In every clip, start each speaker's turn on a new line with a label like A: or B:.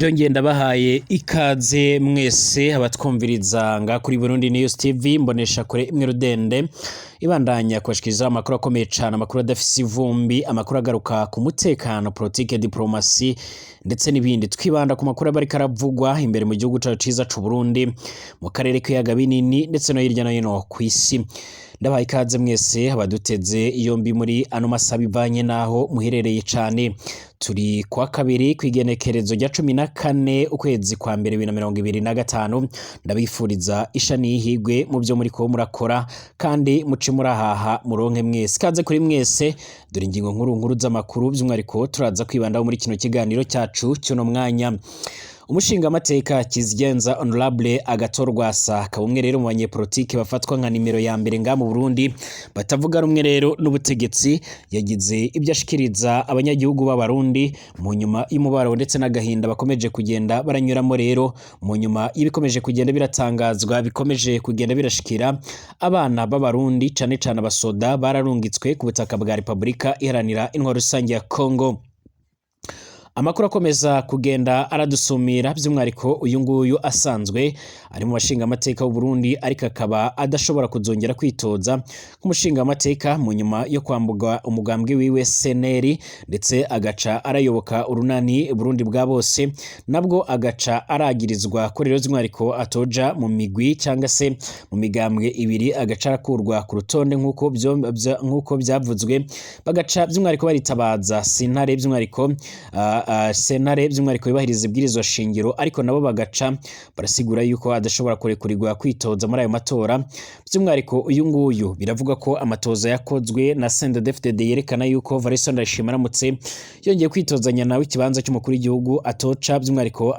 A: Ndongeye ndabahaye ikaze mwese abatwumviriza nga kuri Burundi News TV, mbonesha kure imwe rudende ibandanya kubashikiriza amakuru akomeye cane, amakuru adafise ivumbi, amakuru agaruka ku mutekano, politike, diplomasi ndetse n'ibindi. Twibanda ku makuru aba ariko aravugwa imbere mu gihugu cacu ciza c'u Burundi, mu karere k'ibiyaga binini ndetse no hirya no hino kw'isi. Ndabahaye ikaze mwese abaduteze yombi muri ano masaha bivanye n'aho muherereye cane. Turi kwa kabiri kw'igenekerezo rya 14 ukwezi kwa mbere 2025. Ndabifuriza isha n'ihigwe mu byo muriko murakora, kandi muce murahaha muronke mwese. Ikaze kuri mwese. Dore ingingo nkuru nkuru z'amakuru by'umwihariko turaza kwibandaho muri kino kiganiro cyacu cy'uno mwanya. Umushingamateka Kizigenza Honorable Agathon Rwasa akaba umwe rero mu banyepolitike bafatwa nka nimero ya mbere nga mu Burundi batavuga rumwe rero n'ubutegetsi, yagize ibyo ashikiriza abanyagihugu b'Abarundi mu nyuma y'umubabaro ndetse n'agahinda bakomeje kugenda baranyuramo rero mu nyuma y'ibikomeje kugenda biratangazwa, bikomeje kugenda birashikira abana b'Abarundi, cane cane abasoda bararungitswe ku butaka bwa Repubulika Iharanira Intwaro Rusange ya Congo. Amakuru akomeza kugenda aradusumira, by'umwihariko uyu nguyu asanzwe ari mu bashingamateka b'u Burundi, ariko akaba adashobora kuzongera kwitoza nk'umushingamateka mu nyuma yo kwambuka umugambwe wiwe CNL, ndetse agaca arayoboka urunani Burundi bwa bose, nabwo agaca aragirizwa ko rero by'umwihariko atoja mu migwi cyangwa se mu migambwe ibiri, agaca arakurwa ku rutonde nk'uko byavuzwe, bagaca by'umwihariko baritabaza sentare, by'umwihariko sentare by'umwihariko yubahiriza ibwirizwa shingiro, ariko nabo bagaca barasigura yuko adashobora kurekurirwa kwitoza muri ayo matora. By'umwihariko uyu nguyu biravuga ko amatoza yakozwe na CNDD-FDD yerekana yuko Evariste Ndayishimiye aramutse yongeye kwitozanya nawe ikibanza cy'umukuru w'igihugu, atoca by'umwihariko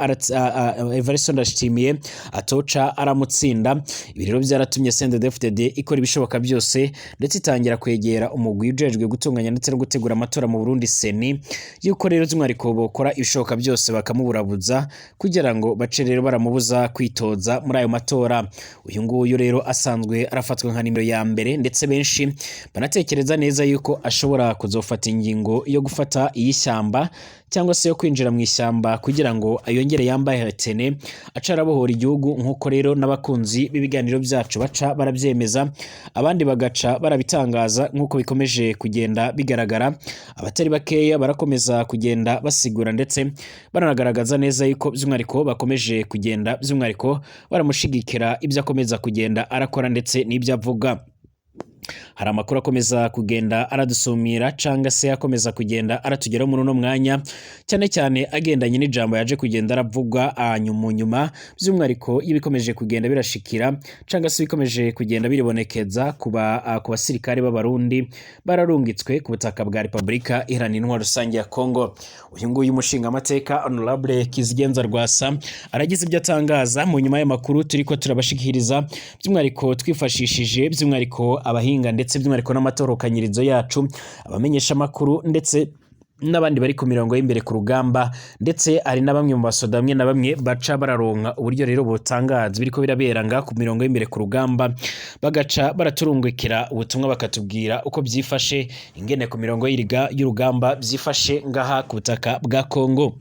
A: Evariste Ndayishimiye atoca aramutsinda. Ibi rero byaratumye CNDD-FDD ikora ibishoboka byose, ndetse itangira kwegera umugwi ujejwe gutunganya ndetse no gutegura amatora mu Burundi, CENI, yuko rero by'umwihariko bokora ibishoboka byose bakamuburabuza kugira ngo bace rero baramubuza kwitoza muri ayo matora. Uyu nguyu rero asanzwe arafatwa nka nimero ya mbere, ndetse benshi banatekereza neza yuko ashobora kuzofata ingingo yo gufata iy'ishyamba cyangwa se yo kwinjira mu ishyamba kugira ngo ayongere yambaye tenue, aca arabohora igihugu, nk'uko rero n'abakunzi b'ibiganiro byacu baca barabyemeza, abandi bagaca barabitangaza. Nk'uko bikomeje kugenda bigaragara, abatari bakeya barakomeza kugenda basigura ndetse baranagaragaza neza yuko by'umwihariko bakomeje kugenda by'umwihariko baramushigikira ibyo akomeza kugenda arakora ndetse n'ibyo avuga. Hari amakuru akomeza kugenda aradusumira cyangwa se akomeza kugenda aratugeraho muri uno mwanya, cyane cyane agendanye n'ijambo yaje kugenda aravugwa mu nyuma by'umwihariko y'ibikomeje kugenda birashikira cyangwa se ibikomeje kugenda biribonekeza ku basirikare b'Abarundi bararungitswe ku butaka bwa Repubulika Iharanira Intwaro Rusange ya Congo. Uyu nguyu umushingamateka Honorable Kizigenza Rwasa aragize ibyo atangaza mu nyuma y'amakuru turiko turabashikiriza, by'umwihariko twifashishije by'umwihariko abahinga ndetse by'umwihariko n'amatorokanyirizo yacu, abamenyesha amakuru ndetse n'abandi bari ku mirongo y'imbere ku rugamba, ndetse hari na bamwe mu basoda bamwe na bamwe baca bararonka uburyo rero butangaza biriko birabera nga ku mirongo y'imbere ku rugamba, bagaca baraturungikira ubutumwa bakatubwira uko byifashe, ingene ku mirongo y'iriga y'urugamba byifashe ngaha ku butaka bwa Congo.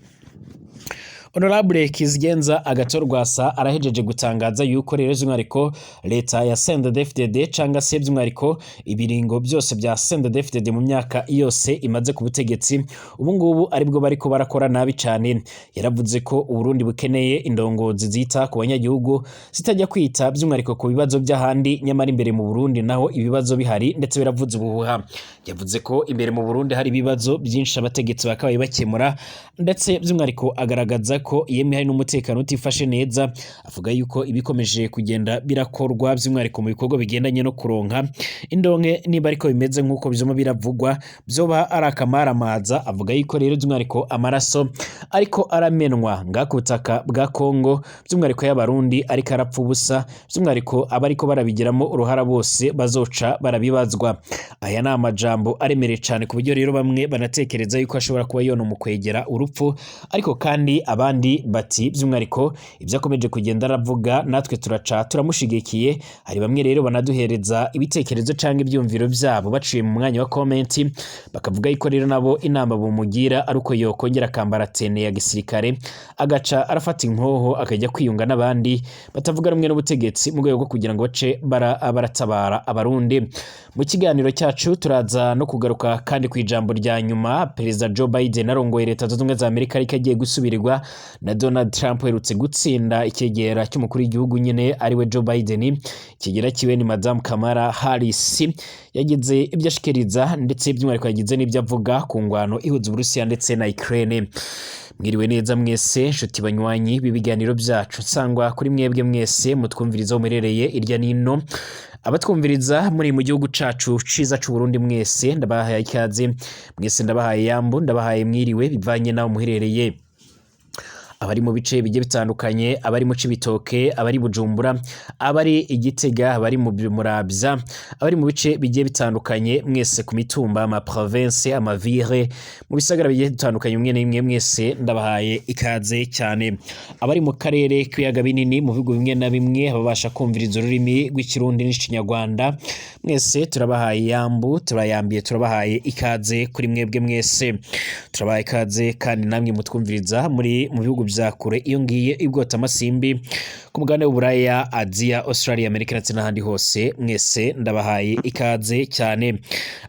A: Honorable Kizigenza Agathon Rwasa arahejeje gutangaza yuko rero by'umwihariko leta ya CNDD-FDD cyangwa se by'umwihariko ibiringo byose bya CNDD-FDD mu myaka yose imaze ku butegetsi, ubu ngubu aribwo bariko barakora nabi cyane. Yaravuze ko Uburundi bukeneye indongozi zita ku banyagihugu, zitajya kwita by'umwihariko ku bibazo by'ahandi, nyamara imbere mu Burundi naho ibibazo bihari ndetse biravuze ubuhuha. Yavuze ko imbere mu Burundi hari ibibazo byinshi abategetsi bakabaye bakemura, ndetse by'umwihariko agaragaza ko yemwe hari n'umutekano utifashe neza. Avuga yuko ibikomeje kugenda birakorwa by'umwihariko mu bikorwa bigendanye no kuronka indonke, niba ariko bimeze nk'uko byuma biravugwa, byoba ari akamaramaza. Avuga yuko rero by'umwihariko amaraso ariko aramenwa nga ku butaka bwa Kongo, by'umwihariko y'Abarundi ariko arapfa ubusa, by'umwihariko abariko barabigiramo uruhara bose bazoca barabibazwa. Aya ni amajambo aremereye cyane, ku buryo rero bamwe banatekereza yuko ashobora kuba yona mu kwegera urupfu, ariko kandi abandi Abandi bati by'umwihariko ibyo akomeje kugenda aravuga natwe turaca turamushigikiye. Hari bamwe rero banaduhereza ibitekerezo canke ivyumviro vyabo baciye mu mwanya wa comment, bakavuga yuko rero nabo inama bumugira ari uko yokongera akambara tenue ya gisirikare, agaca arafata inkoho, akajya kwiyunga n'abandi batavuga rumwe n'ubutegetsi mu rwego rwo kugira ngo bace baratabara Abarundi. Mu kiganiro cyacu turaza no kugaruka kandi ku ijambo rya nyuma Perezida Joe Biden arongoye Leta Zunze Ubumwe za Amerika, ariko agiye gusubirirwa na Donald Trump uherutse gutsinda icyegera cy'umukuru w'igihugu nyine ariwe Joe Biden. Ikigera kiwe ni Madame Kamala Harris, yagize ibyo ashikiriza ndetse by'umwihariko yagize n'ibyo avuga ku ngwano ihuza Uburusiya ndetse na Ukraine. Mwiriwe neza mwese nshuti banywanyi b'ibiganiro byacu, nsangwa kuri mwebwe mwese mutwumviriza aho muherereye irya nino, abatwumviriza muri mu gihugu cacu ciza c'u Burundi, mwese ndabahaye ikaze, mwese ndabahaye yambu, ndabahaye mwiriwe bivanye naho muherereye. Abari mu bice bigiye bitandukanye, abari mu Cibitoke, abari Bujumbura, abari Igitega, abari mu Muravya, abari mu bice bigiye bitandukanye mwese, ku mitumba, ama province, ama ville, mu bisagara bigiye bitandukanye, umwe n'imwe mwese ndabahaye ikaze cyane. Abari mu karere k'ibiyaga binini, mu bihugu bimwe na bimwe babasha kumviriza ururimi rw'Ikirundi n'Ikinyarwanda, mwese turabahaye yambu, turayambiye, turabahaye ikaze kuri mwebwe mwese. Turabahaye ikaze kandi namwe mutwumviriza muri mu bihugu vya kure iyo ngiye ibwota amasimbi ku mugabane w'Uburaya, Aziya, Australia, Amerika ndetse n'ahandi hose, mwese ndabahaye ikaze cyane.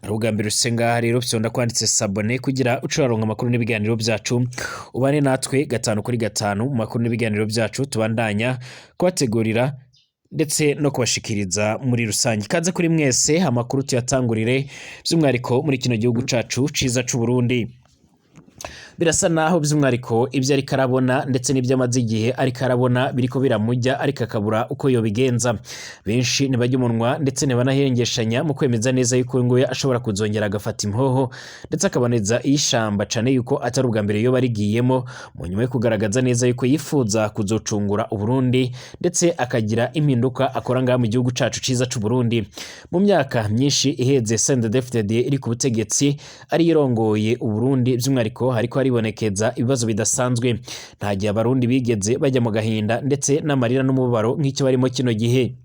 A: Ari ubwa mbere use ngaha rero, fyonda kwanditse s'abonner kugira uce uraronka amakuru n'ibiganiro byacu, ubane natwe gatanu kuri gatanu mu makuru n'ibiganiro byacu tubandanya kubategurira ndetse no kubashikiriza muri rusange. Ikaze kuri mwese, amakuru tuyatangurire by'umwihariko muri kino gihugu cacu ciza c'u Burundi. Birasa naho by'umwihariko ibyo ariko arabona ndetse n'ibyo amaze igihe ariko arabona biriko biramujya, ariko akabura uko yobigenza. Benshi ntibajya umunwa ndetse ntibanahengeshanya mu kwemeza neza yuko uyu nguyu ashobora kuzongera agafata imhoho ndetse akaboneza iy'ishamba, cane yuko atari ubwa mbere yoba arigiyemo, mu nyuma yo kugaragaza neza yuko yifuza kuzocungura Uburundi ndetse akagira impinduka akora ngaha mu gihugu cacu ciza c'u Burundi. Mu myaka myinshi iheze CNDD-FDD iri ku butegetsi, ari irongoye Uburundi, by'umwihariko hariko haribonekeza ibibazo bidasanzwe. Nta gihe Abarundi bigeze bajya mu gahinda ndetse n'amarira n'umubabaro nk'icyo barimo kino gihe.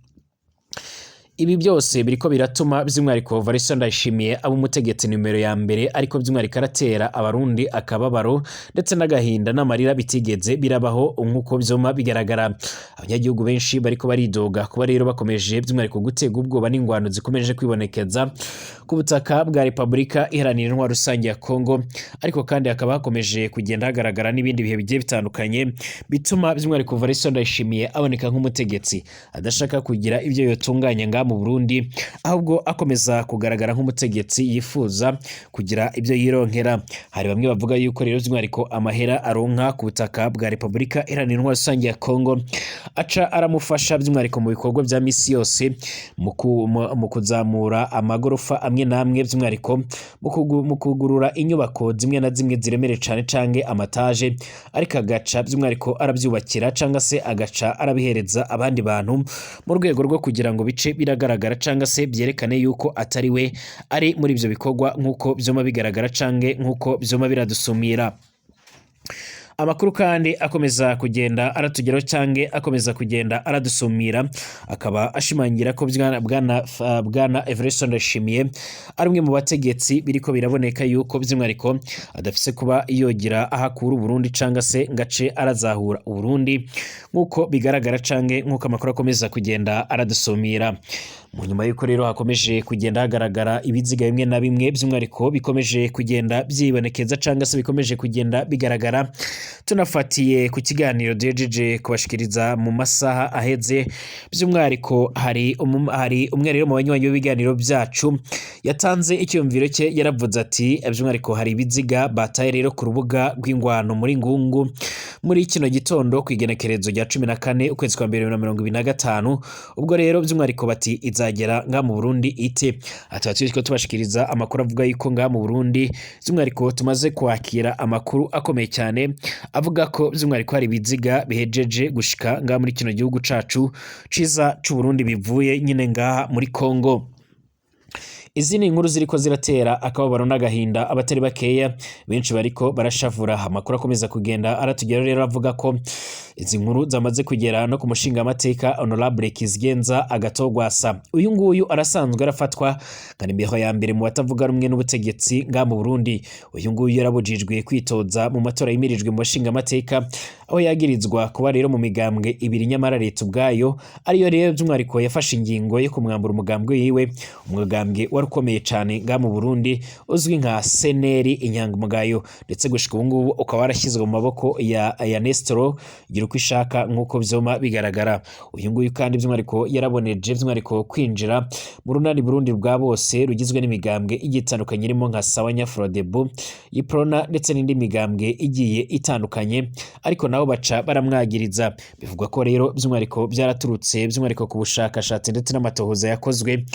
A: Ibi byose biriko biratuma by'umwihariko Evariste Ndayishimiye aba umutegetsi nimero ya mbere, ariko by'umwihariko aratera Abarundi akababaro ndetse n'agahinda n'amarira bitigeze birabaho nk'uko vyoma bigaragara. Abanyagihugu benshi bariko baridoga kuba rero bakomeje by'umwihariko gutega ubwoba n'ingwano zikomeje kwibonekeza ku butaka bwa Repubulika Iharanira Intwaro Rusange ya Kongo, ariko kandi hakaba hakomeje kugenda hagaragara n'ibindi bihe bigiye bitandukanye bituma by'umwihariko Evariste Ndayishimiye aboneka nk'umutegetsi adashaka kugira ibyo yotunganya ngaha mu Burundi, ahubwo akomeza kugaragara nk'umutegetsi yifuza kugira ibyo yironkera. Hari bamwe bavuga yuko rero by'umwihariko amahera aronka ku butaka bwa Repubulika Iharanira Intwaro Rusange ya Kongo aca aramufasha by'umwihariko mu bikorwa bya misi yose, mu kuzamura amagorofa amwe n'amwe, by'umwihariko mu kugurura inyubako zimwe na zimwe ziremereye cane canke ama étages, ariko agaca by'umwihariko arabyubakira cangwa se agaca arabihereza abandi bantu mu rwego rwo kugira ngo bice biragaragara cangwa se byerekane yuko atari we ari muri ivyo bikorwa nk'uko vyoma bigaragara canke nk'uko vyoma biradusumira. Amakuru kandi akomeza kugenda aratugeraho canke akomeza kugenda aradusumira akaba ashimangira ko bwana Evariste Ndayishimiye ari umwe mu bategetsi biriko biraboneka yuko by'umwihariko adafise kuba yogira aho akura Uburundi canga se ngace arazahura Uburundi nk'uko bigaragara canke nk'uko amakuru akomeza kugenda aradusumira. Mu nyuma y'uko rero hakomeje kugenda hagaragara ibiziga bimwe na bimwe by'umwihariko bikomeje kugenda byibonekeza canga se bikomeje kugenda bigaragara, tunafatiye ku kiganiro duhejeje kubashikiriza mu masaha aheze, by'umwihariko hari umwe rero mu banywanyi b'ibiganiro byacu yatanze icyumviro cye, yaravuze ati by'umwihariko hari ibiziga bataye rero ku rubuga rw'ingwano muri Ngungu muri kino gitondo ku igenekerezo rya 14 ukwezi kwa mbere 2025. Ubwo rero by'umwihariko bati izagera nga mu Burundi ite? Ati turiko tubashikiriza amakuru avuga yuko nga mu Burundi by'umwihariko tumaze kwakira amakuru akomeye cyane avuga ko by'umwihariko hari ibiziga bihejeje gushika nga muri kino gihugu cacu ciza c'u Burundi bivuye nyine ngaha muri Kongo. Izi ni inkuru ziriko ziratera akababaro n'agahinda abatari bakeya, benshi bariko barashavura. Amakuru akomeza kugenda aratugera rero avuga ko izi nkuru zamaze kugera no ku mushingamateka Honorable Kizigenza Agathon Rwasa. Uyu nguyu arasanzwe arafatwa nka nimero ya mbere mu batavuga rumwe n'ubutegetsi nga mu Burundi. Uyu nguyu yarabujijwe kwitoza mu matora yimirijwe mu bashingamateka, aho yagirizwa kuba rero mu migambwe ibiri, nyamara leta ubwayo ariyo rero by'umwihariko yafashe ingingo yo kumwambura umugambwe wiwe, umugambwe wari ukomeye cane nga mu Burundi uzwi nka CNL Inyangamugayo, ndetse gushika ubu ngubu ukaba warashyizwe mu maboko ya Nestor gira uko ishaka nk'uko vyoma bigaragara. Uyu nguyu kandi by'umwihariko yaraboneje by'umwihariko kwinjira mu runani Burundi bwa bose rugizwe n'imigambwe igiye itandukanye irimo nka Sawa Nyafrodebu, Iprona ndetse n'indi migambwe igiye itandukanye, ariko nabo baca baramwagiriza. Bivugwa ko rero by'umwihariko byaraturutse by'umwihariko ku bushakashatsi ndetse n'amatohoza yakozwe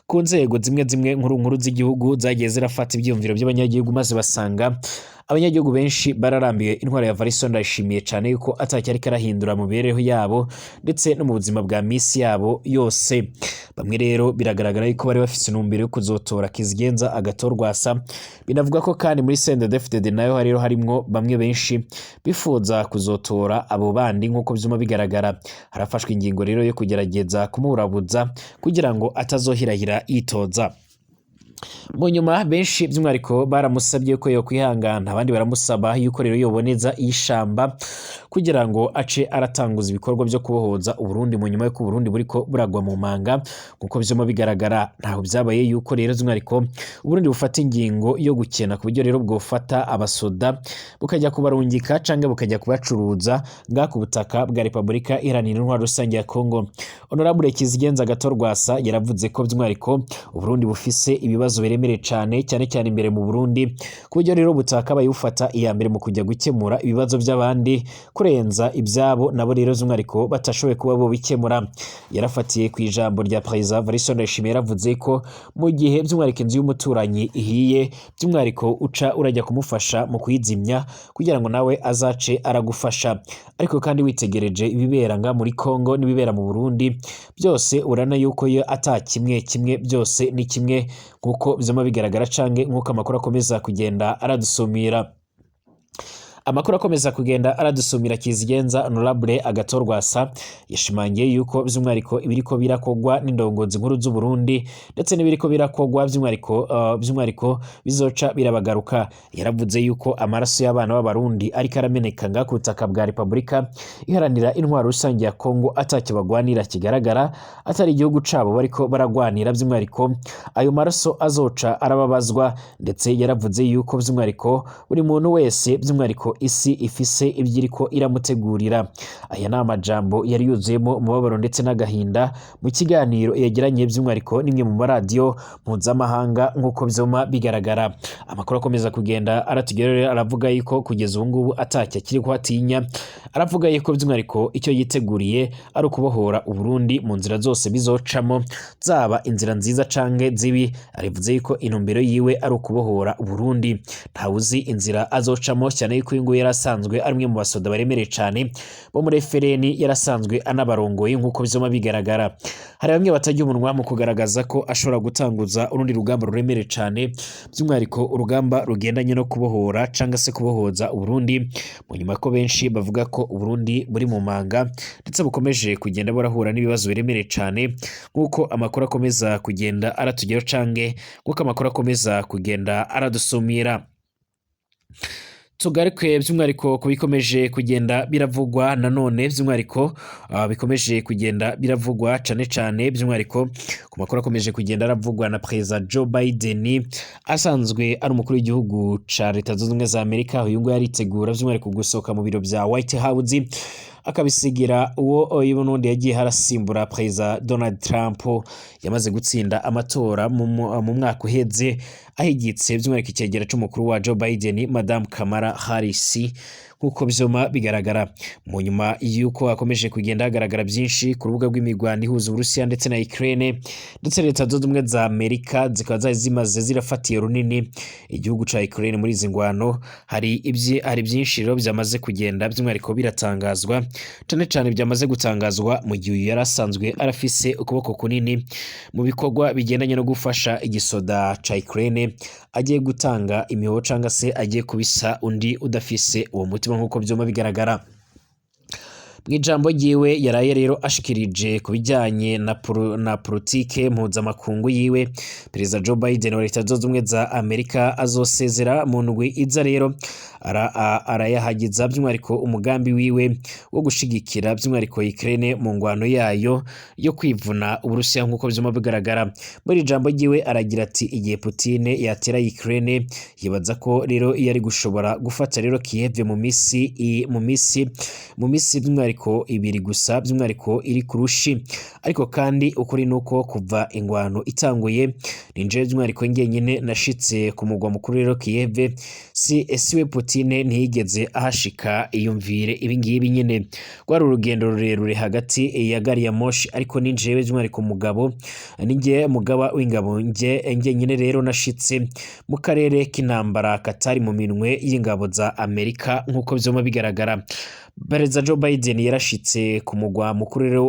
A: ku nzego zimwe zimwe nkuru nkuru z'igihugu zagiye zirafata ibyiyumviro by'abanyagihugu, maze basanga abanyagihugu benshi bararambiwe intwaro ya Evariste Ndayishimiye cyane yuko atacyo ariko arahindura mu mibereho yabo ndetse no mu buzima bwa misi yabo yose. Bamwe rero biragaragara yuko bari bafise intumbero yo kuzotora Kizigenza Agathon Rwasa. Binavuga ko kandi muri CNDD-FDD nayo rero harimwo bamwe benshi bifuza kuzotora abo bandi nk'uko vyuma bigaragara. Harafashwe ingingo rero yo kugerageza kumurabuza kugira ngo atazohirahira yitoza. Mu nyuma benshi by'umwihariko baramusabye ko yo kwihangana, abandi baramusaba yuko rero yoboneza ishamba kugira ngo ace aratanguza ibikorwa byo kubohoza Uburundi mu nyuma y'uko Uburundi buriko buragwa mu manga nkuko vyuma bigaragara. Ntaho byabaye yuko rero by'umwihariko Uburundi bufata ingingo yo gukena ku buryo rero bwofata abasoda bukajya kubarungika canke bukajya kubacuruza nga ku butaka bwa Repubulika Iharanira Intwaro Rusange ya Kongo. Honorable Kizigenza Agathon Rwasa yaravuze ko by'umwihariko Uburundi bufise ibibazo biremereye cane, cyane cyane imbere mu Burundi, ku buryo rero butakabaye bufata iya mbere mu kujya gukemura ibibazo by'abandi kurenza ibyabo nabo rero by'umwihariko batashoboye kuba bo bikemura. Yarafatiye ku ijambo rya Perezida Evariste Ndayishimiye, yaravuze ko mu gihe by'umwihariko inzu y'umuturanyi ihiye, by'umwihariko uca urajya kumufasha mu kuyizimya kugira ngo nawe azace aragufasha. Ariko kandi witegereje ibibera nga muri Kongo n'ibibera mu Burundi byose, urana yuko yo ata kimwe kimwe, byose ni kimwe nkuko vyama bigaragara canke nkuko amakuru akomeza kugenda aradusumira. Amakuru akomeza kugenda aradusumira, Kizigenza Honorable Agathon Rwasa yashimangiye yuko by'umwihariko ibiriko birakogwa n'indongozi nkuru z'u Burundi ndetse n'ibiriko birakogwa by'umwihariko bizoca birabagaruka. Yaravuze yuko amaraso y'abana b'Abarundi ariko arameneka nga ku butaka bwa Repubulika Iharanira Intwaro Rusange ya Kongo atacyo bagwanira kigaragara, atari igihugu cabo bariko baragwanira, by'umwihariko ayo maraso azoca arababazwa. Ndetse yaravuze yuko by'umwihariko buri muntu wese by'umwihariko isi ifise ibyiriko iramutegurira. Aya ni amajambo yari yuzuyemo umubabaro ndetse n'agahinda mu kiganiro yagiranye by'umwihariko n'imwe mu maradiyo mpuzamahanga nk'uko vyoma bigaragara. Amakuru akomeza kugenda aratugeraho aravuga yuko kugeza ubu ngubu atacyo akiri kuhatinya. Aravuga yuko by'umwihariko icyo yiteguriye ari ukubohora Uburundi mu nzira zose bizocamo, zaba inzira nziza canke zibi. Arivuze yuko intumbero yiwe ari ukubohora Uburundi, ntawuzi inzira azocamo, cyane yuko uyu nguyu yarasanzwe ari umwe mu basoda baremereye cane bo muri FRN, yarasanzwe anabarongoye nk'uko vyoma bigaragara. Hari bamwe batajya umunwa mu kugaragaza ko ashobora gutanguza urundi rugamba ruremereye cane, by'umwihariko urugamba rugendanye no kubohora canga se kubohoza Uburundi, mu nyuma ko benshi bavuga ko Uburundi buri mu manga ndetse bukomeje kugenda burahura n'ibibazo biremereye cane nk'uko amakuru akomeza kugenda aratugeraho canke nk'uko amakuru akomeza kugenda aradusumira. Tugaruke by'umwihariko ku bikomeje kugenda biravugwa nanone, by'umwihariko bikomeje kugenda biravugwa cane cane by'umwihariko ku makuru akomeje kugenda aravugwa na Perezida Joe Biden asanzwe ari umukuru w'igihugu ca Leta Zunze Ubumwe za Amerika. Uyu nguyu aritegura by'umwihariko gusohoka mu biro vya White House akabisigira uwo n'undi yagiye harasimbura Perezida Donald Trump yamaze gutsinda amatora mu mwaka uheze, ahigitse by'umwihariko icegera c'umukuru wa Joe Biden, Madame Kamala Harris, nk'uko vyoma bigaragara. Mu nyuma y'uko hakomeje kugenda hagaragara byinshi ku rubuga rw'imigwano ihuza Uburusiya ndetse na Ukraine, ndetse Leta Zunze Ubumwe za Amerika zikaba zari zimaze zirafatiye runini igihugu ca Ukraine muri izi ngwano, hari byinshi rero byamaze kugenda by'umwihariko biratangazwa. cane cane byamaze gutangazwa mu gihe uyu yari asanzwe arafise ukuboko kunini mu bikorwa bigendanye no gufasha igisoda ca Ukraine, agiye gutanga imihoho canga se agiye kubisa undi udafise uwo mutima, nk'uko vyuma bigaragara. Mw'ijambo ryiwe yaraye rero ashikirije ku bijyanye na politike mpuzamakungu yiwe, Perezida Joe Biden wa Leta Zunze Ubumwe za Amerika azosezera mu ndwi iza rero, arayahagiza by'umwihariko umugambi wiwe wo gushigikira by'umwihariko Ukraine mu ngwano yayo yo kwivuna Uburusiya, nk'uko vyuma bigaragara. Muri ijambo ryiwe aragira ati: "Igihe Putin yatera Ukraine, yibaza ko rero yari gushobora gufata rero Kiev mu misi by'umwihariko 2 gusa, by'umwihariko iri ku rushi. Ariko kandi ukuri nuko kuva ingwano itanguye, ninje by'umwihariko njyenyine nashitse ku mugwa mukuru rero Kiev, si siwe Putin ntiyigeze ahashika. Iyumvire ibi ngibi nyine, rwari urugendo rurerure hagati ya gari ya moshi, ariko ninjewe by'umwihariko umugabo, ninjye mugaba w'ingabo, nge njyenyine rero nashitse mu karere k'intambara katari mu minwe y'ingabo za Amerika," nk'uko vyuma bigaragara. Perezida Joe Biden yarashitse ku mugwa mukuru rero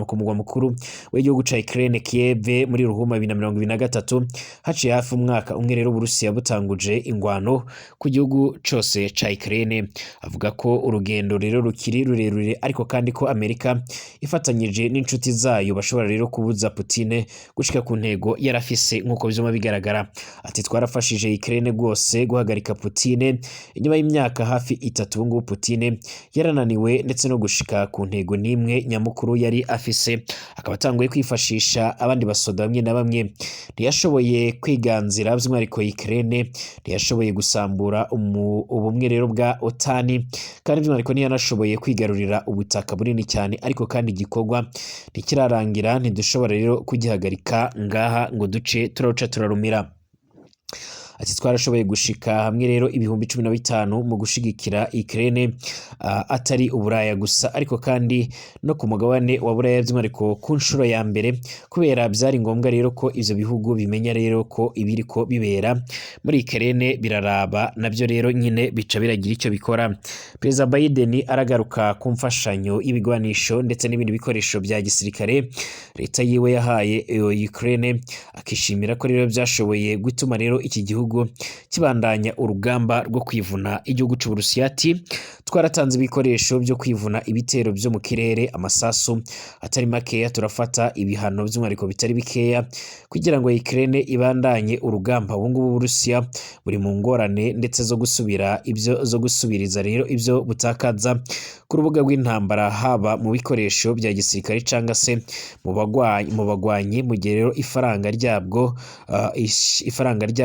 A: ku mugwa mukuru w'igihugu ca Ukraine, Kiev, muri Ruhuma 2023, haciye hafi umwaka umwe rero Uburusiya butanguje ingwano ku gihugu cose ca Ukraine. Avuga ko urugendo rero rukiri rurerure, ariko kandi ko Amerika ifatanyije n'inshuti zayo bashobora rero kubuza Putin gushika ku ntego yarafise, nk'uko vyuma bigaragara. Ati: "Twarafashije Ukraine rwose guhagarika Putin. Inyuma y'imyaka hafi 3 ubu ngubu, Putin yarananiwe ndetse no gushika ku ntego n'imwe nyamukuru yari afise, akaba atanguye kwifashisha abandi basoda bamwe na bamwe. Ntiyashoboye kwiganzira by'umwihariko Ukraine, ntiyashoboye gusambura ubumwe rero bwa OTAN, kandi by'umwihariko ntiyanashoboye kwigarurira ubutaka bunini cyane. Ariko kandi igikorwa ntikirarangira, ntidushobora rero kugihagarika ngaha ngo duce turaruca turarumira." Ati: "Twarashoboye gushika hamwe rero 15,000 mu gushigikira Ukraine, atari Uburaya gusa, ariko kandi no ku mugabane wa Buraya by'umwihariko ku nshuro ya mbere, kubera byari ngombwa rero ko ivyo bihugu bimenya rero ko ibiriko bibera muri Ukraine biraraba nabyo rero nyine, bica biragira icyo bikora." Perezida Biden aragaruka ku mfashanyo y'ibigwanisho ndetse n'ibindi bikoresho bya gisirikare leta yiwe yahaye Ukraine, akishimira ko rero byashoboye gutuma rero iki gihugu kibandanya urugamba rwo kwivuna igihugu c'Uburusiya. Ati: "Twaratanze ibikoresho byo kwivuna ibitero byo mu kirere, amasasu atari makeya, turafata ibihano by'umwihariko bitari bikeya kugira ngo Ukraine ibandanye urugamba. Ubu ngubu Uburusiya buri mu ngorane ndetse zo gusubira ibyo, zo gusubiriza rero ibyo butakaza ku rubuga rw'intambara, haba mu bikoresho bya gisirikare cyangwa se mu bagwanyi, mu gihe rero ifaranga ryabo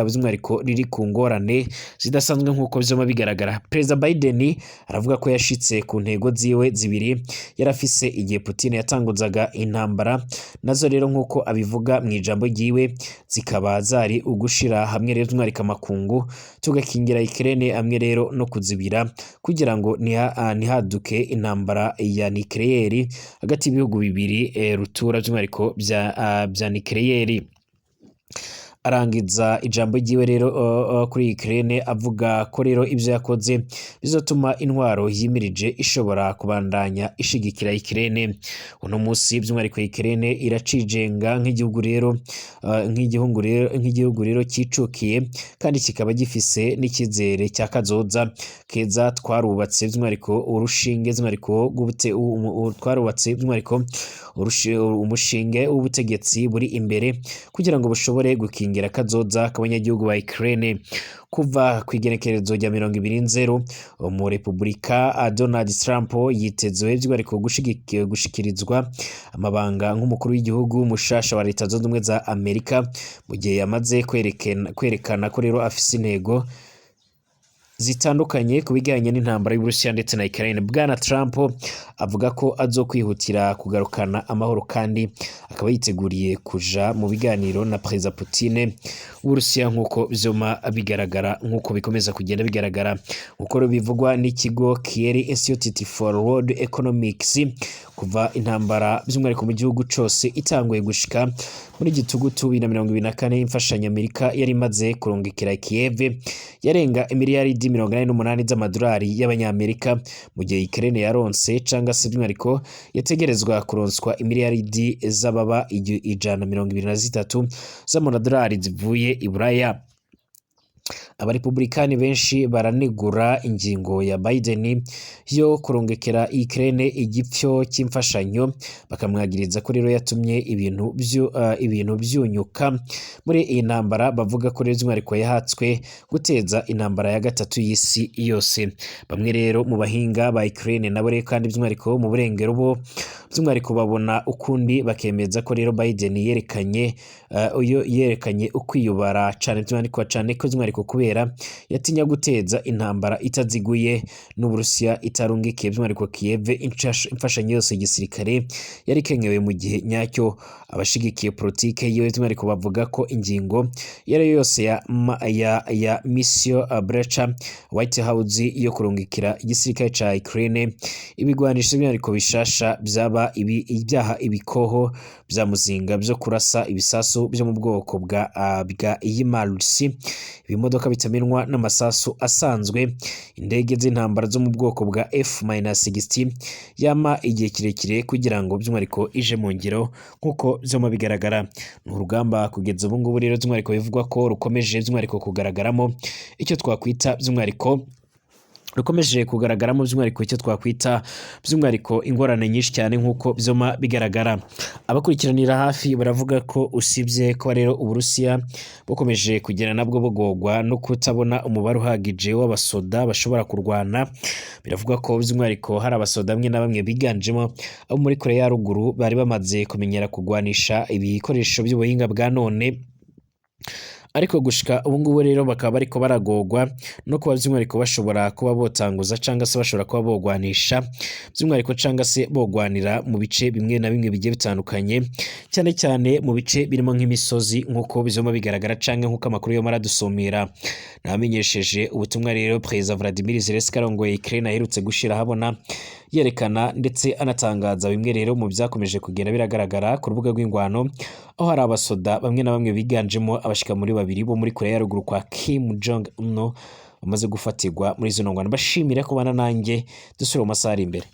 A: by'umwihariko riri ku ngorane zidasanzwe," nk'uko vyuma bigaragara. Perezida Biden aravuga ko yashitse ku ntego ziwe zibiri yarafise igihe Putin yatanguzaga intambara, nazo rero nk'uko abivuga mu ijambo ryiwe zikaba zari ugushira hamwe rero by'umwihariko amakungu tugakingira Ukraine, hamwe rero no kuzibira kugira ngo ntihaduke intambara ya nucléaire hagati y'ibihugu bibiri rutura by'umwihariko bya nucléaire. Arangiza ijambo ryiwe rero kuri Ukraine avuga ko rero ivyo yakoze bizotuma intwaro yimirije ishobora kubandanya ishigikira Ukraine. Uno musi by'umwihariko Ukraine iracijenga nk'igihugu rero cicukiye, kandi kikaba gifise n'ikizere cya kazoza keza. Twarubatse by'umwihariko urushinge by'umwihariko twarubatse by'umwihariko umushinge w'ubutegetsi buri imbere kugira ngo bushobore gukingira kazoza k'abanyagihugu ba Ukraine. Kuva ku igenekerezo rya 20 Nzero, mu Republika Donald Trump yitezwe by'umwihariko gushikirizwa amabanga nk'umukuru w'igihugu mushasha wa Leta Zunze Ubumwe za Amerika, mu gihe yamaze kwerekana ko rero afise intego zitandukanye ku bijyanye n'intambara y'Uburusiya ndetse na Ukraine. Bwana Trump avuga ko azokwihutira kugarukana amahoro, kandi akaba yiteguriye kuja mu biganiro na Perezida Putin w'Uburusiya, nk'uko vyuma bigaragara, nk'uko bikomeza kugenda bigaragara. Nk'uko bivugwa n'ikigo Kiel Institute for World Economics, kuva intambara by'umwihariko mu gihugu cose itanguye gushika muri Gitugutu 2024, imfashanyo Amerika yari imaze kurungikira Kiev yarenga imiliyaridi 88 z'amadolari y'abanyamerika, mu gihe Ukraine yaronse canga se by'umwihariko yategerezwa kuronswa imiliyaridi z'ababa 123 z'amadolari zivuye i Buraya. Abarepublikani benshi baranegura ingingo ya Biden yo kurungikira Ukraine igipfyo cy'imfashanyo, bakamwagiriza ko rero yatumye ibintu byunyuka muri iyi ntambara, bavuga ko rero by'umwihariko yahatswe guteza intambara ya gatatu y'isi yose. Bamwe rero mu bahinga ba Ukraine nabo rero kandi by'umwihariko mu burengero bo by'umwihariko babona ukundi, bakemeza ko rero Biden yerekanye uyo yerekanye ukwiyubara cane, by'umwihariko cane ko by'umwihariko kubera yatinya guteza intambara itaziguye n'Uburusiya itarungikiye by'umwihariko Kiev imfashanyo yose y'igisirikare yari ikenewe mu gihe nyacyo. Abashigikiye politike yiwe by'umwihariko bavuga ko ingingo iyo ari yo yose ya Mission Brecha White House yo kurungikira igisirikare ca Ukraine ibigwanisho by'umwihariko bishasha byaba ibyaha ibikoho bya muzinga byo kurasa ibisasu byo mu bwoko bwa HIMARS, ibimodoka bitamenwa n'amasasu asanzwe, indege z'intambara zo mu bwoko bwa F-60 yama igihe kirekire kugira ngo by'umwihariko ije mu ngiro nk'uko vyoma bigaragara. Ni urugamba kugeza ubu ngubu rero by'umwihariko bivugwa ko rukomeje by'umwihariko kugaragaramo icyo twakwita by'umwihariko rukomeje kugaragaramo by'umwihariko icyo twakwita by'umwihariko ingorane nyinshi cyane nk'uko byoma bigaragara. Abakurikiranira hafi baravuga ko usibye kuba rero Uburusiya bukomeje kugenda nabwo bugogwa no kutabona umubare uhagije w'abasoda bashobora kurwana, biravugwa ko by'umwihariko hari abasoda bamwe na bamwe biganjemo abo muri Korea ya ruguru bari bamaze kumenyera kugwanisha ibikoresho by'ubuhinga bwa none, ariko gushika ubu ngubu rero bakaba bariko baragogwa no kuba by'umwihariko bashobora kuba botanguza canga se bashobora kuba bogwanisha by'umwihariko canga se bogwanira mu bice bimwe na bimwe bigiye bitandukanye, cyane cyane mu bice birimo nk'imisozi nk'uko bizoma bigaragara canke nk'uko amakuru yo maradusumira. Namenyesheje ubutumwa rero Perezida Vladimir Zelensky arongoye Ukraine aherutse gushira ahabona, yerekana ndetse anatangaza bimwe rero mu byakomeje kugenda biragaragara ku rubuga rw'ingwano, aho hari abasoda bamwe na bamwe biganjemo abashika muri babiri bo muri Korea ya ruguru kwa Kim Jong Un bamaze gufatirwa muri zino ngwano. Bashimire kubana nanjye, dusubire mu masaha ari imbere.